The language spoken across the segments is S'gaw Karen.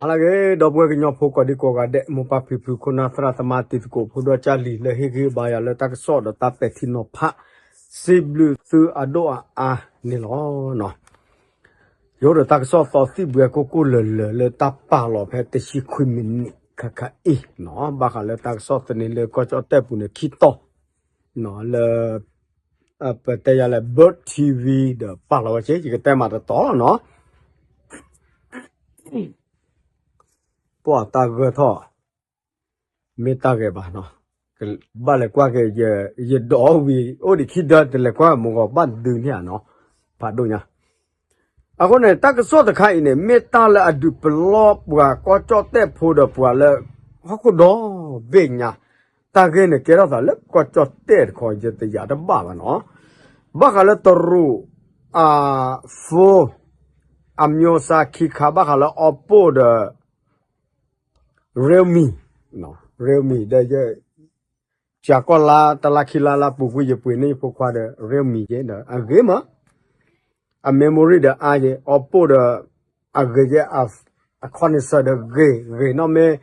လၢအဂ့ၤ ဒီပုၢ်ဝဲၢ်ကညီဖိကိးဒံကိးဂၤဒဲး မိၢ်ပၢ်ဖံဖု ခိၣ်နၢ်သရၣ်သမါ တံၤသကိးဖိဒီးကၢ်လံၤ လၢဟ့ၣ်ဂံၢ်ဘါယၤလၢတၢ်ကစီၣ်ဒီးတၢ်ပဲာ်ထံနီၤဖး စံးဘျုးသုအဒိၣ်အအါန့ၣ်လီၤ. ယအိၣ်ဒီးတၢ်ကစီၣ်သီသံၣ်ဘှဲကိၢ်ကိၢ်လၢၤလၢၤလၢတၢ်ပာ်လီၤဖဲတဆံခွံမံးနံးခါခါအံၤနီၤ ဘၣ်ဃးလၢတၢ်ကစီၣ်သန့လၢကီၢ်ကၠီၣ်တဲၣ်ပူၤန့ၣ် ခံတီၤ လၢ ပတဲယၤလဲၣ် Bird TV ဒီးပာ်လီၤဝဲက့ ယကတဲမးတတီၤလီၤနီၤ ပှၤတၢ်ဂၢၢ်ထီၣ် မ့ၢ်တၢ်ဂဲၤဘၣ်နီၤ ဘၣ်လဲၤကွၢ်က့ၤ ယဒိးဝံၤ အိၣ်ဒံးခံဒၢတလဲၤကွၢ် မုၢ်ဂီၤဘၣ်ဒုးန့ၣ်ဧါနီၤ ဖးဒိၣ်ညါ အဃိန့ၣ် တၢ်ကစီၣ်တခါအံၤန့ၣ် မ့ၢ်တၢ်လၢအဒုးပလီၢ်ပှၤကီၢ်ကၠီၣ်တဲၣ်ဖိဒီးပှၤလၢ ဟီၣ်ခိၣ်ဒီဘ့ၣ်ညါ တၢ်ဂ့ၢ်န့ၣ်ကဲထီၣ်သးလၢကီၢ်ကၠီၣ်တဲၣ်တခီ ယတယာ်တဘၣ်ဘၣ်နီၤ ဘၣ်ဃးလၢတရူး အ phone အမျိုးအစားခံခါ ဘၣ်ဃးလၢ Oppo ဒီး Realme Realme ဒီး ကၢ်ကီၢ်လါ တလါခံလါလါပူၤကွံာ် ယပှ့ၤန့ၢ်ယဖိခွါဒီး Realme က့ဒီး အဂ့ၤမး အ memory ဒီးအါယဲ Oppo ဒီး အဂ့ၤယဲ အ condition ဒီးဂ့ၤ ဂ့ၤနီၣ်မ့ၢ်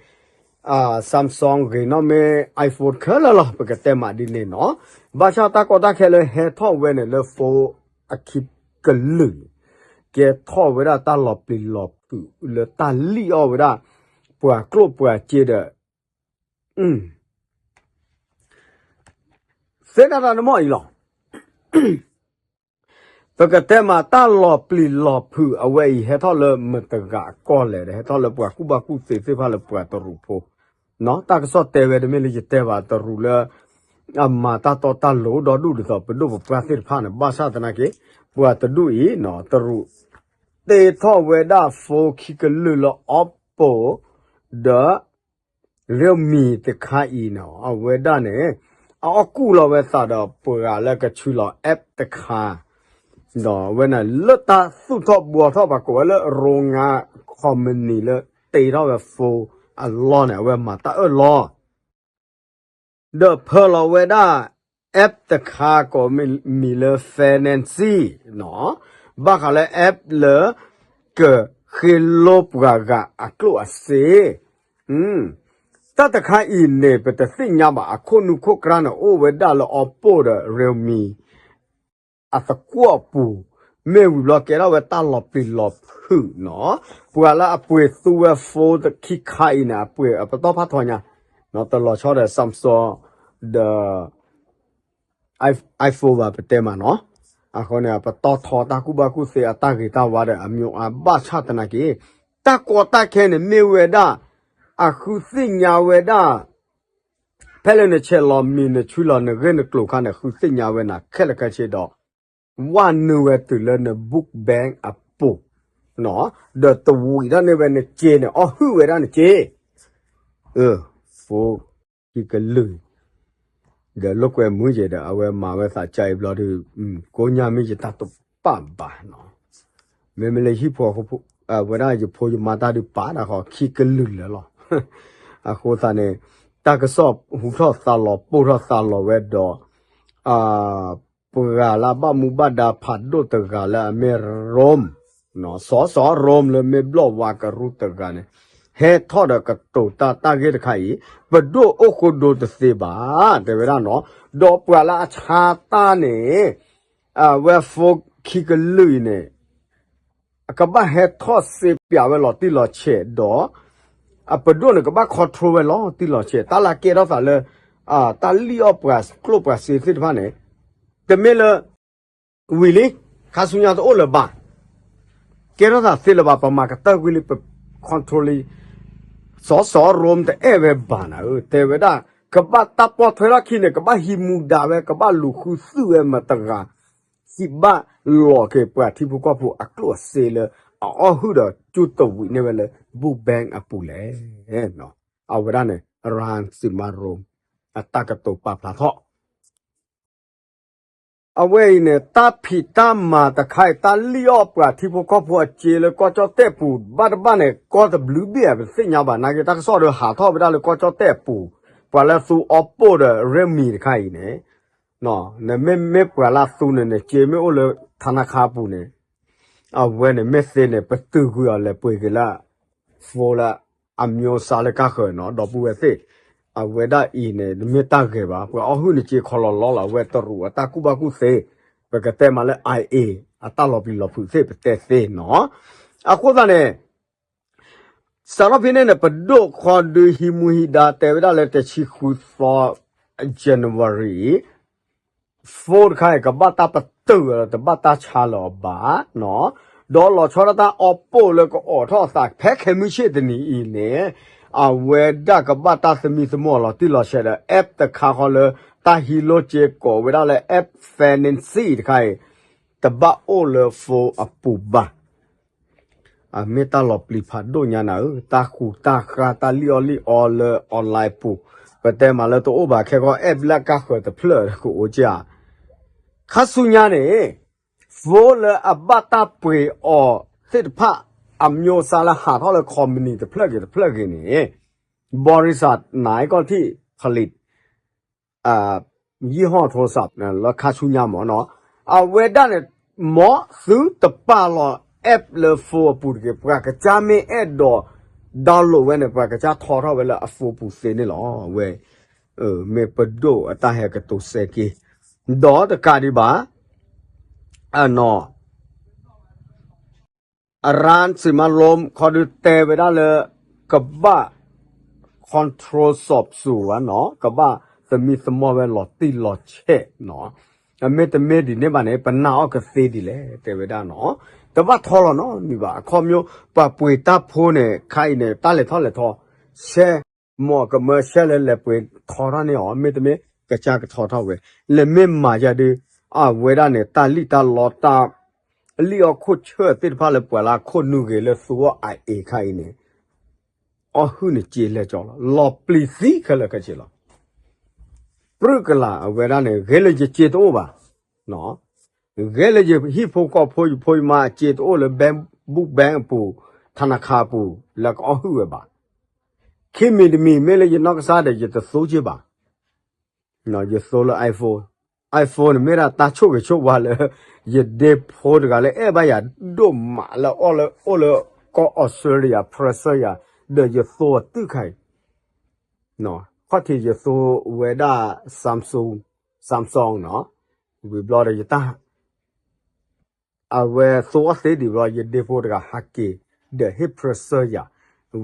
Samsung ဂ့ၤနီၣ်မ့ၢ် iPhone ခဲလၢာ်လီၤ ပကတဲမးဒ်န့ၣ်နီၤ ဘၣ်ဆၣ်တၢ်ကီတၢ်ခဲလၢဟဲထီၣ်ဝဲန့ၣ်လၢ phone အခံကလုာ် ကဲထီၣ်ဝဲဒၣ်တၢ်လီၤပျံၤလီၤဖုးလၢတၢ်လံၣ်အီၣ်ဝဲဒၣ် ပှၤကျိၣ်ပှၤစ့ဒီး သ့တၢ်တၢ်တမီၢ်အံၤလီၤ ပကတဲမးတၢ်လီၤပျံၤလီၤဖုးအဝဲအံၤ ဟဲထီၣ်လၢမတၤတဂၤအကီၢ်လဲၣ်ဒီး ဟဲထီၣ်လၢပှၤကူၣ်ဘၣ်ကူၣ်သ့သ့ၣ်တဖၣ်လၢပှၤတရူးဖိ တၢ်ကစီၣ်တဲဝဲတမ့ၢ်လၢယတဲဘၣ်တရူးလၢ အမၤတၢ်တီတၢ်လိၤဒီဒူၣ်ဒ်သိး ပဒိၣ်ပပှၢ်သ့ၣ်တဖၣ်န့ၣ် ဘၣ်ဆၣ်သနာ်က့ ပှၤတဒူၣ်အံၤ တရူး တ့ထီၣ်ဝဲဒၣ် phone ခံကလုာ်လၢ Oppo ဒီး Realme တခါအံၤန့ၣ် အဝဲဒၣ်န့ၣ် အအီၣ်ကူၣ်လီၤဝဲသးဒီးပှၤလၢကဆှၢလီၤ app တခါ ဒီးအဝဲန့ၣ်လၢတၢ်သူၣ်ထီၣ်ဘှီထီၣ်ပှၤကိးဝဲလၢ โรงงาน company လၢတ့ထီၣ်ဝဲ phone အလီၢ်န့ၣ် အဝဲမၤတၢ်အၢၣ်လီၤ ဒီးဖၢလီၤဝဲဒၣ် app တခါကိးမံၤလၢ Finance နီၤ ဘၣ်ဃးလၢ app လၢ ကဃ့လိပှၤဂၤအကျိၣ်အစ့ တၢ်တခါအံၤန့ၣ် ပတသ့ၣ်ညါဘၣ် အခိၣ်နူာ်ခိၣ်ကြါန့ၣ် အိၣ်ဝဲဒၣ်လၢ Oppo ဒီး Realme အသကွီၢ်ပူၤ မ့ၢ်ဝံၤဘျီကဲထီၣ်ဝဲတၢ်လီၤပျံၤလီၤဖုးနီၤ ပှၤလၢအပှ့ၤသူဝဲ phone ခံခါအံၤန့ၣ် အပှ့ၤအပတီၢ်ဖးထီညါ တလီၤဆီဒီး Samsung ဒီး iPhone ဘၣ်ပတဲမးနီၤ အဃိန့ၣ် ပတီၢ်ထီတၢ်ကူၣ်ဘၣ်ကူၣ်သ့အတၢ်ဂ့ၤတၢ်ဝါဒီး အမျိုးအါ ဘၣ်ဆၣ်သနာ်က့ တၢ်ကီတၢ်ခဲန့ၣ်မ့ၢ်ဝဲဒၣ် အဃုသ့ၣ်ညါဝဲဒၣ် ဖဲလၢနဆဲးလီၤမံၤ နဆှၢလီၤနဂ့ၢ်နကျိၤအခါန့ၣ် ဃုသ့ၣ်ညါဝဲနၤခဲလၢာ်ခဲဆ့ဒီး ဝဲနုာ်ဝဲတုၤလၢန book bank အပူၤ ဒီးတဝံၤဒၣ်န့ၢ်ဝဲနစ့န့ၣ် အီၣ်ဟုၣ်ဝဲဒၣ်နစ့ phone ခံကလုာ် ဒီးလိာ်ကွဲမုာ်က့ၤဒီး အဝဲမၤဝဲသးကါအံၤဘျီဒီး ကိးညါမ့ၢ်ယတၢ်တပာ်ဘၣ်နီၤ မ့မ့ၢ်လၢဟံၣ်ဖိဃီဖိ အဝဲဒၣ်ယဖိယမါတၢ်ဒုးပာ်ဒၣ်ဃီ ခံကလုာ်လၢာ်လီၤ အဃိသတးန့ၣ် တၢ်ကစီၣ်ဟူထီၣ်သါလီၤပိၢ်ထီၣ်သါလီၤဝဲဒီး ပှၤလၢအဘၣ်မူဘၣ်ဒါဖးဒိၣ်တဂၤလၢအမ့ၢ် Rome စီၤစီၤ Rome လၢမ့ၢ်ဘျီၣ်ဝါကရူၢ်တဂၤန့ၣ် ဟဲထီၣ်ဒီးကတိၤတၢ်တၢ်ဂ့ၢ်တခါအံၤ ပဒိၣ်အိၣ်ဃိဒိတသ့ဘၣ် တဲဝဲဒၣ်နီၤ ဒီးပှၤလၢအဆါတၢ်န့ၣ် အဝဲ phone ခံကလုာ်အံၤန့ၣ် အကဘၣ်ဟဲထီၣ်စ့ပၠးဝဲလီၤတံၢ်လီၤဆဲးဒီး အပဒိၣ်န့ၣ် ကဘၣ် control ဝဲလီၤတံၢ်လီၤဆဲး တၢ်လၢကဲထီၣ်သးလၢ တၢ်လံၣ်အီၣ်ပှၤကျိၣ်ပှၤစ့သ့ၣ်တဖၣ်န့ၣ် တမ့ၢ်လၢ ဝံၤလံ ခါဆူညါတအိၣ်လၢၤဘၣ် ကဲထီၣ်သးသ့လၢၤဘၣ် ပမၤကတၢၢ်ကွံာ်လံ ပ control လံ စီၤစီၤ Rome တအဲၣ်ဝဲဘၣ်နၤဧၢ တဲဝဲဒၣ် ကဘၣ်တၢ်ပိာ်ထွဲထီၣ်ခံန့ၣ် ကဘၣ်ဟံးမူဒါဝဲ ကဘၣ်လူၤဃုသုးဝဲမတၤတဂၤ ဟံးဘၣ်လီၤက့ၤပှၤထံဖိကီၢ်ဖိအကျိၣ်အစ့လၢ အအီၣ်ဟုၣ်ဒီးကၠူတဝံးန့ၢ်ဝဲလၢ book bank အပူၤလဲၣ် အဝဲဒၣ်န့ၣ် ရၢစံမါရိ အတၢ်ကတိၤပာ်ဖျါထီၣ် အဝဲအံၤန့ၣ် တၢ်ဖံးတၢ်မၤတခါအံၤ တၢ်လံၣ်အီၣ်ပှၤထံဖိကီၢ်ဖိအစ့လၢကီၢ်ကၠီၣ်တဲၣ်ပူၤ ဘၣ်တဘၣ်န့ၣ် ကီတဘျုးဘ့ၣ် ပသ့ၣ်ညါဘၣ် နာ်က့ တၢ်ကစီၣ်ဒီးဟးထီၣ်ဝဲဒၣ်လၢကီၢ်ကၠီၣ်တဲၣ်အပူၤ ပှၤလၢသူ Oppo ဒီး Realme တခါအံၤန့ၣ် နမ့ၢ်မ့ၢ်ပှၤလၢအသူန့ၣ် နစ့မ့ၢ်အိၣ်လၢ ထါနါခါပူၤန့ၣ် အဝဲန့ၣ်မ့ၢ်သ့န့ၣ် ပတုာ်ကွံာ်အီၤလဲၤပှ့ၤက့ၤလၢ phone လၢအမျိုးအစားလၢကါဃၢၤနီၤ ဒီပုၢ်ဝဲၢ်သ့ၣ်, အဝဲဒၣ်အံၤန့ၣ် တမ့ၢ်တၢ်ဂ့ၤဘၣ်, ပှၤအီၣ်ဟုၣ်န့ၣ်စ့ခီလီၤလီၤလီၤ အဝဲတရူးအတၢ်ကူၣ်ဘၣ်ကူၣ်သ့, ပကတဲမးလၢ IA အတၢ်လီၤပျံၤလီၤဖုးသ့ၣ်ပတဲသ့နီၤ, အဃိသတးန့ၣ် စးထီၣ်ဖဲန့ၣ်န့ၣ် ပဒိၣ်ဃီဒုးဟံးမူဟံးဒါတဲဝဲဒၣ်လၢတဆံဃုသီ January phone တခါအံၤ ကဘၣ်တၢ်ပတုာ်လီၤ တဘၣ်တၢ်ဆါလီၤအီၤဘၣ်နီၤ, ဒီးလီၤဆီဒၣ်တၢ် Oppo လၢကအိးထီၣ်အသးဖဲခဲမုၢ်ဆ့ၣ်တနံၤအံၤန့ၣ်, အဝဲဒၣ်ကဘၣ်တၢ်သမံသမိးလီၤတံၢ်လီၤဆဲးဒီး app တခါဃီလၢ တၢ်ဟံးလိၢ်စ့ကိးဝဲဒၣ်လၢ app finance တခါအံၤ တဘၣ်အိၣ်လၢ phone အပူၤဘၣ် အမ့ၢ်တၢ်လီၤပျံၤဖးဒိၣ်ညါနၤဧၢ, တၢ်ဃူတၢ်ဃါ တၢ်လံၣ်အီၣ်လံၣ်အီလၢ online ပူၤ, ပတဲမးလၢတအိၣ်ဘၣ်ခဲကီ app လၢကါဃၢၤတဖျၢၣ်ကအိၣ်ကၠၢ်, ခါဆူညါန့ၣ် phone လၢအဘၣ်တၢ်ပှ့ၤအီၤသ့ၣ်တဖၣ် အမျိုးအစားလၢဟးထီၣ်လၢ company တဖျၢၣ်ဂ့ၤတဖျၢၣ်ဂ့ၤန့ၣ် บริษัทไหนก็ที่ผลิต ยี่ห้อโทรศัพท์ လၢခါဆူညါမ့ၢ်နီၤ, အဝဲဒၣ်န့ၣ် မ်သုတပာ်လီၤ app လၢ phone အပူၤတဂ့ၤ, ပှၤကစၢ်မ့ၢ်အဲၣ်ဒိး download ဝဲန့ၣ် ပှၤကစၢ်ထီထီၣ်ဝဲလၢအ phone ပူၤသ့န့ၣ်လီၤ. အဝဲ မ့ၢ်ပဒိၣ်အတၢ်ဟဲကတိၤစဲက့ၤ, ဒီးတကးဒံးဘၣ် အနီၤ အရၣ်စံးမၤလိ ခီဒုးတဲဝဲဒၣ်လၢ ကဘၣ် control စီးဆူဝဲနီၤ, ကဘၣ်သမံသမိးဝဲလီၤတံၢ်လီၤဆဲးနီၤ, အမ့တမ့ၢ်ဒ်န့ၣ်ဘၣ်န့ၣ် ပနာ်အီၤကသ့ဒ်လဲၣ် တဲဝဲဒၣ်နီၤ, တဘၣ်ထီလီၤနီတမံၤဘၣ်, အခီပညီ ပှၤပှ့ၤတၢ်ဖိန့ၣ် ခါအံၤန့ၣ် တၢ်လဲၤထီၣ်လဲၤထီ ရှဲ မ့ၢ်ကမၢရှဲလၢလဲၤပှ့ၤထီထီၣ်န့ၢ်အီၤ, မ့တမ့ၢ်ကစၢ်ကထီထီၣ်ဝဲ, လဲၤမ့ၢ်မၤယၤဒုး အဝဲဒၣ်န့ၣ် တၢ်လံၣ်တၢ်လီတၢ် လံၣ်အီၣ်ခိၣ်ဆၢၣ်သ့ၣ်တဖၣ်လၢပှၤလၢအခိၣ်နူာ်ဂ့ၤလၢသူအီၣ် IA ခါအံၤန့ၣ် အီၣ်ဟုၣ်န့ၣ်စ့လဲၤကၠီလီၤ, လီၤပျံၤသံခဲလၢာ်ခဲဆ့လီၤ. ပြုၢ်ကလာ်အဝဲဒၣ်န့ၣ် ဂဲၤလၢယစ့တအိၣ်ဘၣ်, ဂဲၤလၢယဟံၣ်ဖိဃီဖိ ယဖိယမါအစ့တအိၣ်လၢ bank book bank အပူၤ ထနခါအပူၤ လၢကအီၣ်ဟုၣ်ဝဲဘၣ်. ခံမံၤတမံၤ မ့ၢ်လၢယနီၢ်ကစၢ်ဒီး ယတသိက့ဘၣ်. ယသိလၢ iPhone, iPhone န့ၣ်မ့ၢ်ဒၣ်တၢ်ဆိၣ်ဂ့ၤဆိၣ်ဝါလၢ ယဒ့ဖိတဂၤလၢအဲၣ်ဘၣ်ယၤဒိၣ်မးလၢအီၣ်လၢအိၣ်လၢကီၢ် Australia pressure ယၤ, ဒီးယသိအတုၢ်ခါအံၤ ခီၣ်ထံးယသိဝဲဒၣ် Samsung, Samsung နီၤ, ဝံၤဘျီဒီးယတၢ် အဝဲသိအီၣ်သ့ဒံးဘျီ ယဒ့ဖိတဂၤဟးက့ၤ ဒီးဟ့ၣ် present ယၤ,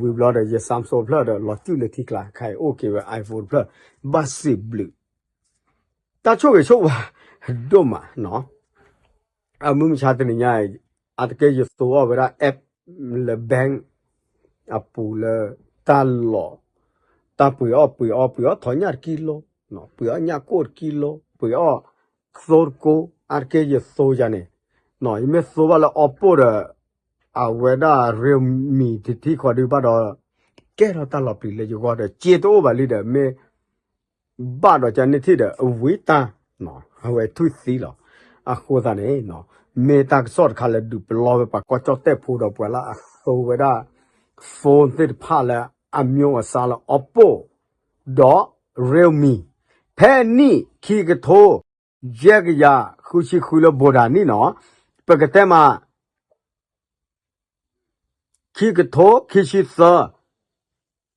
ဝံၤဘျီဒီးယ Samsung တဖျၢၣ်ဒီးလီၤစုၣ်လၢထံကျါ ခါအံၤအိၣ်က့ၤဝဲ iPhone တဖျၢၣ် ဘၣ်စံးဘျုး တၢ်ဆိၣ်ဂ့ၤဆိၣ်ဝါ ဒိၣ်မးနီၤ, အမုၢ်မဆါတနံၤညါအံၤ အတက့ၢ်ယသိအီၣ်ဝဲဒၣ် app လၢ bank အပူၤလၢ တၢ်လီၢ် တၢ်ပှ့ၤအီၣ်ပှ့ၤအီပှ့ၤအီၣ်ထီၣ်ညၣ်တကံလိ, ပှ့ၤအီၣ်ညၣ်ကိၢ်တကံလိ, ပှ့ၤအီၣ်သိတကိ, အါတက့ၢ်ယသိယၤန့ၣ်, ယမ့ၢ်သိဘၣ်လၢ Oppo ဒီး အဝဲဒၣ် Realme တထံၣ်ဃီဒုးဘၣ်ဒီး ကဲထီၣ်တၢ်လီၤပျံၤလၢယဂီၢ်ဒီး စ့တအိၣ်ဘၣ်လံဒီး မ့ၢ် ဘၣ်ဒီးကန့ၢ်ထံၣ်ဒီး အဝံတၢ် အဝဲထွံၣ်သံလီၤ. အဃိသတးန့ၣ် မ့ၢ်တၢ်ကစီၣ်တခါလၢဒုးပလီၢ်ဝဲပှၤကီၢ်ကၠီၣ်တဲၣ်ဖိဒီးပှၤလၢအသိဝဲဒၣ် phone သ့ၣ်တဖၣ်လၢအမျိုးအစားလၢ Oppo ဒီး Realme ဖဲနံၣ်ခံကထိ ယဲၢ်ကယၤဃုဆံဃုလၢဘိးဒၣ်နံၣ်နီၤ, ပကတဲမး ခံကထိခံဆံသၢ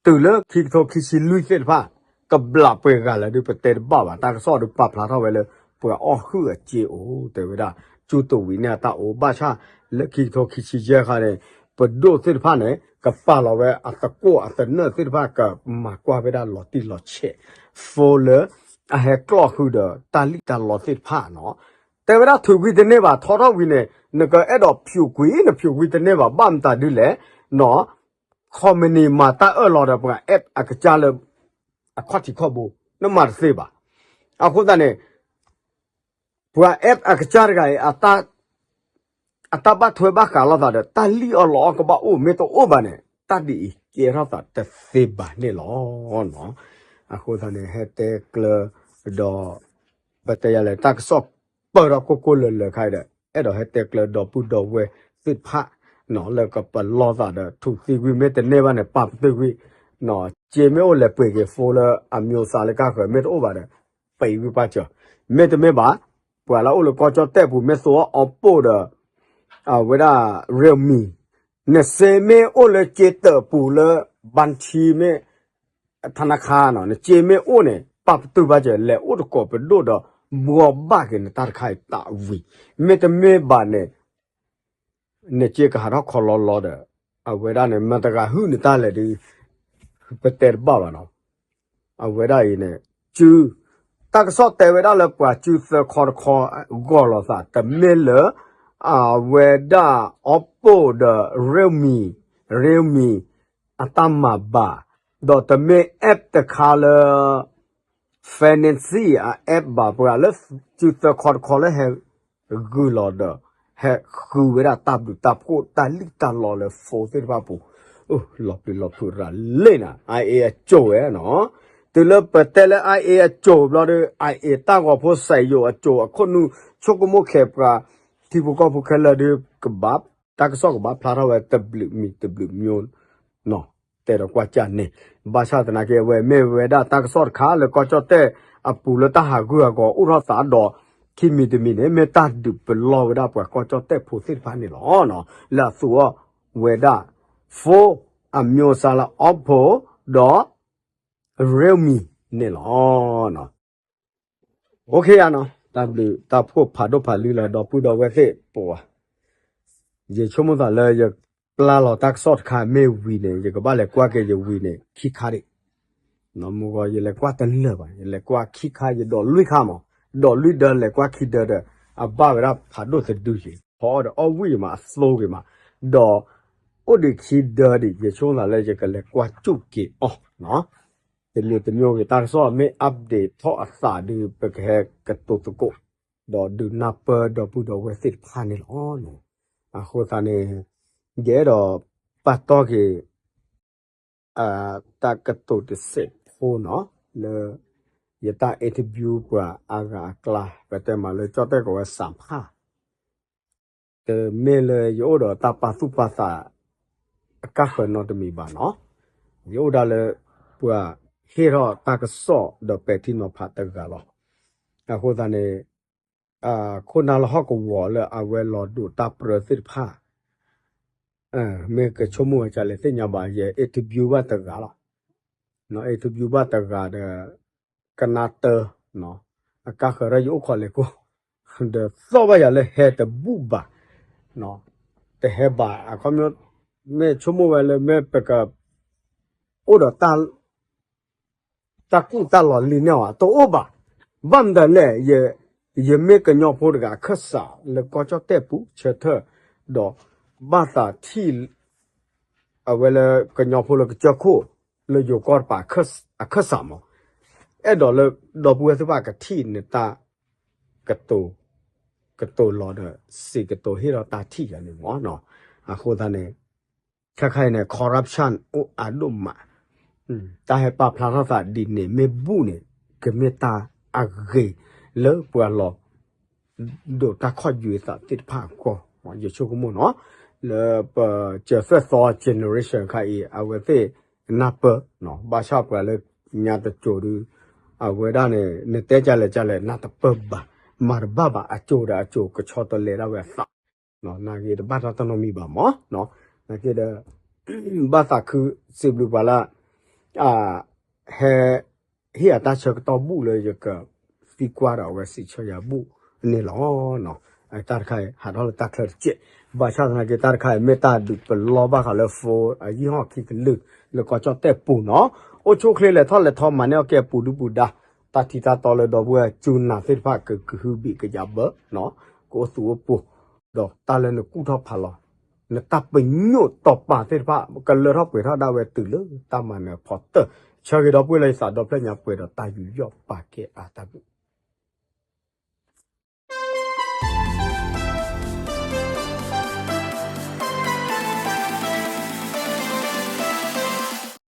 တုၤလၢခံကထိခံဆံလွံၢ်သ့ၣ်တဖၣ် ကဘျးပှဲၤဂၤလၢဒုးပတဲတဘၣ်ဘၣ်, တၢ်ကစီၣ်ဒုးပာ်ဖျါထီၣ်ဝဲလၢ ပှၤအီၣ်ဟုၣ်အစ့အိၣ် တဲဝဲဒၣ် ကၠူတဝံၤန့ၣ်အတၢ်အိၣ် ဘၣ်ဆၣ်လၢခံကထိခံဆံယဲၢ်ခါန့ၣ် ပဒိၣ်သ့ၣ်တဖၣ်န့ၣ် ကပာ်လီၤဝဲအသကိးအသနၢၣ်သ့ၣ်တဖၣ် ကမၤကွၢ်ဝဲဒၣ်လီၤတံၢ်လီၤဆဲး phone လၢ အဟဲကျီၢ်ဃုာ်ဒီးတၢ်လံၣ်တၢ်လီသ့ၣ်တဖၣ်နီၤ, တဲဝဲဒၣ်ထုးကွံာ်တန့ၢ်ဘၣ် ထီထီၣ်ဝံၤန့ၣ် နကအဲၣ်ဒိးဖျိးကွံာ် နဖျိးကွံာ်တန့ၢ်ဘၣ် ဘၣ်မတၤဒ်လဲၣ်နီၤ, company မၤတၢ်အၢၣ်လီၤဒီးပှၤ app အကစၢ်လၢ အခီၣ်ထံးခီၣ်ဘိ နမၤတသ့ဘၣ်. အဃိသတးန့ၣ် ပှၤ app အကစၢ်တဂၤအံၤ အတၢ်ဘၣ်ထွဲဘၣ်ဃးလိာ်သးဒီး တၢ်လံၣ်အီၣ်လီအီၣ်ကဘၣ်အိၣ် မ့ၢ်တအိၣ်ဘၣ်န့ၣ် တၢ်ဒ်အံၤကဲထီၣ်သးတသ့ဘၣ်န့ၣ်လီၤ. အဃိသတးန့ၣ် ဟဲတဲကျၢၤဒီး ပတဲယၤလဲၣ် တၢ်ကစီၣ်ပၢၢ်ထီၣ်ကိၢ်ကိၢ်လၢၤလၢၤခါဒီး အဲၣ်ဒိးဟဲတဲကျၢၤဒီပုၢ်ဒီဝဲၢ်သ့ၣ်တဖၣ် လၢကပလီၢ်သးဒီး ထုးသံကွံာ် မ့ၢ်တန့ၢ်ဘၣ်န့ၣ် ပာ်ပတုာ်ကွံာ် စ့မ့ၢ်အိၣ်လဲၤပှ့ၤက့ၤ phone လၢအမျိုးအစားလၢကါဃၢၤ မ့ၢ်တအိၣ်ဘၣ်ဒီး ပံးကွံာ်ပာ်စၢၤ, မ့တမ့ၢ်ဘၣ် ပှၤလၢအိၣ်လၢကီၢ်ကၠီၣ်တဲၣ်ပူၤ မ့ၢ်သိအီၣ် Oppo ဒီး အဝဲဒၣ် Realme နစ့မ့ၢ်အိၣ်လၢစ့တၢးပူၤလၢ ဘၣ်ထံမ့ၢ် ထနခါနီၤ နစ့မ့ၢ်အိၣ်န့ၣ် ပာ်ပတုာ်ဘၣ်စၢၤ လဲၤအိၣ်တကိးပဒိၣ်ဒီး ဘှီဘၣ်က့ၤနတၢ်တခါအံၤတၢ်ဝံၤ မ့တမ့ၢ်ဘၣ်န့ၣ် နစ့ကဟးထီၣ်ခီလီလီဒီး အဝဲဒၣ်န့ၣ် မတၤတဂၤဟုၣ်နတၢ်လဲၣ်ဒီး ပတဲတဘၣ်ဘၣ်နီၤ. အဝဲဒၣ်အံၤန့ၣ် စု တၢ်ကစီၣ်တဲဝဲဒၣ်လၢပှၤစုသၢခီတခီ ဂီၤလိာ်သး တမ့ၢ်လၢ အဝဲဒၣ် Oppo ဒီး Realme Realme အတၢ်မၤဘၣ်, ဒီးတမ့ၢ် app တခါလၢ Fancy အ app ဘၣ် ပှၤလၢစုသၢခီတခီလၢဟဲ ဂုာ်လီၤဒီး ဟဲဃုဝဲဒၣ်တၢ်ဘျုးတၢ်ဖှိၣ်တၢ်လံၣ်တၢ်လီလၢ phone သ့ၣ်တဖၣ်ပူၤ, လီၤပျံၤလီၤဖုးရၤလံနီၤ IA အစိၤဝဲနီၤ, တုၤလၢပတဲလၢ IA အစိၤဘျီဒီး IA တၢ်ဂီၤဖိစဲးယိာ်အစိၤအခိၣ်နူာ် ဆိကမိၣ်ခဲပှၤ ထံဖိကီၢ်ဖိခဲလၢာ်ဒီး ကဘၣ် တၢ်ကစီၣ်ကဘၣ်ဖျါထီၣ်ဝဲတဘျုးမံၤတဘျုးမျိုး တဲဒီးကွၢ်ကၢ်န့ၣ်, ဘၣ်ဆၣ်သနာ်က့ အဝဲမ့ၢ်ဝဲဒၣ်တၢ်ကစီၣ်တခါလၢကီၢ်ကၠီၣ်တဲၣ်အပူၤလၢတၢ်ဟးဂူာ်ဟးဂီၤအိၣ်ထီၣ်သးဒီး ခံမံၤတမံၤန့ၣ် မ့ၢ်တၢ်ဒုးပလီၢ်ဝဲဒၣ်ပှၤကီၢ်ကၠီၣ်တဲၣ်ဖိသ့ၣ်တဖၣ်န့ၣ်လီၤ. လၢအသူအီၤဝဲဒၣ် phone အမျိုးအစားလၢ Oppo ဒီး Realme န့ၣ်လီၤ. OK နီၤ, တၢ်ဘျုးတၢ်ဖှိၣ်ဖးဒိၣ်ဖးလံလၢဒီပုၢ်ဒီဝဲၢ်သ့ၣ်ပူၤ, ယဆိကမိၣ်သးလၢယပျၢ်လီၤတၢ်ကစီၣ်တခါမ့ၢ်ဝံၤန့ၣ် ယကဘၣ်လဲၤကွၢ်က့ၤယဝံၤန့ၣ် ခံခါဒံး, မုၢ်ဂီၤယလဲၤကွၢ်တလၢာ်ဘၣ် ယလဲၤကွၢ်ခံခါ ယဒိးလွံၢ်ခါမး, ဒိးလွံၢ်ဒၢလဲၤကွၢ်ခံဒၢဒီး အဘၣ်ဝဲဒၣ်ဖးဒိၣ်တဒုယံၤ ဖီအီၣ်ဒီးအီၣ်ဝံၣ်မး အသိဂ့ၤမး, ဒီး အိၣ်ဒံးခံဒၢဒံး ယဆိကမိၣ်သးလၢယကလဲၤကွၢ်စူၢ်က့ၤအီၤနီၤ, တမံၤတမံၤဂ့ၤ တၢ်ကစီၣ်မ့ၢ် update ထီၣ်အသးဒီး ပကဟဲကတိၤသကိး ဒီးဒုးနၢ်ပၢၢ်ဒီပုၢ်ဒီဝဲၢ်သ့ၣ်တဖၣ်န့ၣ်လီၤ. အဃိသတးန့ၣ် ယအဲၣ်ဒိးပာ်တီၢ်က့ၤ တၢ်ကတိၤတစဲးဖိနီၤ လၢ ယတၢ် interview ပှၤအါဂၤအကျါ ပတဲမးလၢကၠီၣ်တဲၣ်ကီးဝဲစးဖး တမ့ၢ်လၢယအိၣ်ဒီးတၢ်ပာ်သူၣ်ပာ်သး အကါဃၢၤနီတမံၤဘၣ်နီၤ, ယအိၣ်ဒၣ်လၢ ပှၤဟ့ၣ်ထီၣ်တၢ်ကစီၣ်ဒီးပဲာ်ထံနီၤဖးတဂၤလီၤ. အဃိသတးန့ၣ် ခိၣ်နၢ်လၢဟီၣ်ကဝီၤလၢအဝဲလီၤဒိးတၢ်ပြၢသ့ၣ်တဖၣ် မ့ၢ်ကဆိကမိၣ်ဝဲဒ်လဲၣ်သ့ၣ်ညါဘၣ် ယ interview ဘၣ်တဂၤလီၤ. interview ဘၣ်တဂၤဒီး ကနၣ်တၢ် အကါဃၢၤဒီးယအိၣ်ခိးလဲၤကိး ဒီးသီၣ်ဘၣ်ယၤလၢဟဲတဘူၣ်ဘၣ် တဟဲဘၣ် အခီပညီ မ့ၢ်ဆိကမိၣ်ဝဲလၢမ့ၢ်ပက အိၣ်ဒီး တၢ်ကူၣ်တၢ်လီၤလံန့ၣ်အီၤ တအိၣ်ဘၣ်. ဘၣ်မတၤလဲၣ် ယမ့ၢ်ကညီဖိတဂၤအခၢၣ်စးလၢကီၢ်ကၠီၣ်တဲၣ်ပူၤဆၢထၢၣ် ဒီးဘၣ်သးထံၣ် အဝဲလၢကညီဖိလၢကစၢၢ်ခိၣ် လၢယိၤကီၢ်တပၤအခၢၣ်စးမး အဲၣ်ဒိးလၢဒီပုၢ်ဝဲၢ်သ့ၣ်တဖၣ်ကထံၣ်န့ၣ်တၢ် ကတိၤ ကတိၤလီၤဒီး စံးကတိၤဟ့ၣ်ဒီးတၢ်ထံၣ်ယၤန့ၣ်မးနီၤ. အဃိသတးန့ၣ် ခဲခါအံၤန့ၣ် corruption အိၣ်အါဒိၣ်မး တၢ်ဟဲပာ်ဖျါထီၣ်သးဒ်န့ၣ် မ့ၢ်ဘူၣ်န့ၣ် ကမ့ၢ်တၢ်အဂ့ၤလၢပှၤလီၤ ဒိးတၢ်ခီၣ်ယွဲသးသ့ၣ်တဖၣ်အဂီၢ် ယဆိကမိၣ်နီၤ လၢပစၢၤသွဲၣ်သီ generation ခါအံၤ အဝဲသ့ၣ်နၢ်ပၢၢ် ဘၣ်ဆၣ်ပှၤလၢညါတစိၤဒီး အဝဲဒၣ်န့ၣ် နတဲကလဲၣ်ကလဲၣ် နၢ်တပၢၢ်ဘၣ် မၤတဘၣ်ဘၣ် အစိၤဒီးအစိၤကဆီတလဲဒၣ်ဝဲအသး နာ်က့တဘၣ်တၢ်တနီတမံၤဘၣ်မး နာ်က့ဒီး ဘၣ်သးခုစံးဘျုးပှၤလၢ ဟဲ ဟ့ၣ်အတၢ်ဆၢကတီၢ်ဘူၣ်လၢယကသံကွၢ်ဒီးအဝဲစံးဆၢယၤဘူၣ်န့ၣ်လီၤ. တၢ်တခါအံၤ ဟးထီၣ်လၢတၢ်ချၢတစဲး ဘၣ်ဆၣ်သနာ်က့ တၢ်တခါအံၤ မ့ၢ်တၢ်ဒုးပလီၢ်ဘၣ်ဃးလၢ phone အယံာ်ဟီၣ်ခံကလုာ် လၢကီၢ်ကၠီၣ်တဲၣ်ပူၤနီၤ အိၣ်ဆူၣ်အိၣ်ချ့လဲၤထီၣ်လဲၤထီမၤန့ၢ်အီၣ်ကဲပူၤဒုပူၤဒါ တၢ်ထံတၢ်တီလၢဒီပုၢ်ဝဲၢ်စူၤနၤသ့ၣ်တဖၣ် ကကဟုဘံၣ်ကယၤဘၢ ကအိၣ်သူၣ်အိၣ်ပူၤ ဒီးတၢ်လၢနကူၣ်ထီၣ်ဖးလီၤ နတၢ်ပညိၣ်တီၤပာ်သ့ၣ်တဖၣ် ကလၢထီၣ်ပှဲၤထီၣ်ဒၣ်ဝဲတုၤလၢတၢ်မၤနၢၤဖီတၢၢ် ဆၢဂ့ၤဒီပုၢ်ဝဲၢ်လၢယသးဒီဖျၢၣ်ညါပှဲၤဒီးတၢ်ယူးယီၣ်ပာ်ကဲအါတၢ်ဘျုး